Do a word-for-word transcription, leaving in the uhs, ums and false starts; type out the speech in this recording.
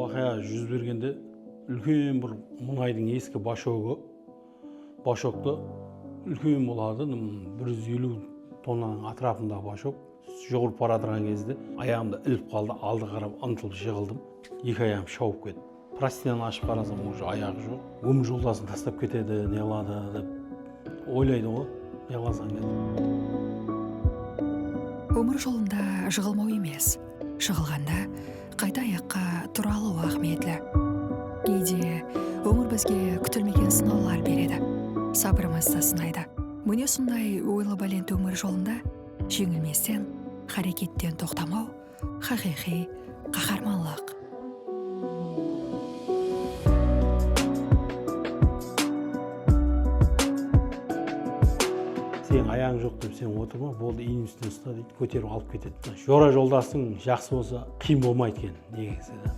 Waqıya júz bergende úlken bir muńaydıń eski bashogı, bashokta úlken boladı, ım, bir júz eliw tonnanıń átirapındaǵı bashok. Juwırıp baratırǵan gezde ayaǵımda ilip qaldı, aldıǵa qarap ıntılıp jıǵıldım. Eki ayaǵım shawıp ketti. Prostinanı ashıp qarasam, уже ayaǵı joq. Ómir joldasın taslap ketedi, ne qıladı dep oylaydı ǵoy, ne qılasań dep. Ómir jolında jıǵılmaw emes, jıǵılǵanda qayta ayaqqa tura alıw ahmiyetli. Geyde ómir bizge kútilmegen sınawlar beredi, sabırımızdı sınaydı. Mine usınday oylı bálent ómir jolında jeńilmesten, háreketten toqtamaw, haqıyqıy qaharmanlıq. Seniń ayaǵıń joq dep sen otırma, boldı, iynin ústine usta deydi, kóterip alıp ketedi. Jora joldasıń jaqsı bolsa, qıyın bolmaydı eken, negizinde.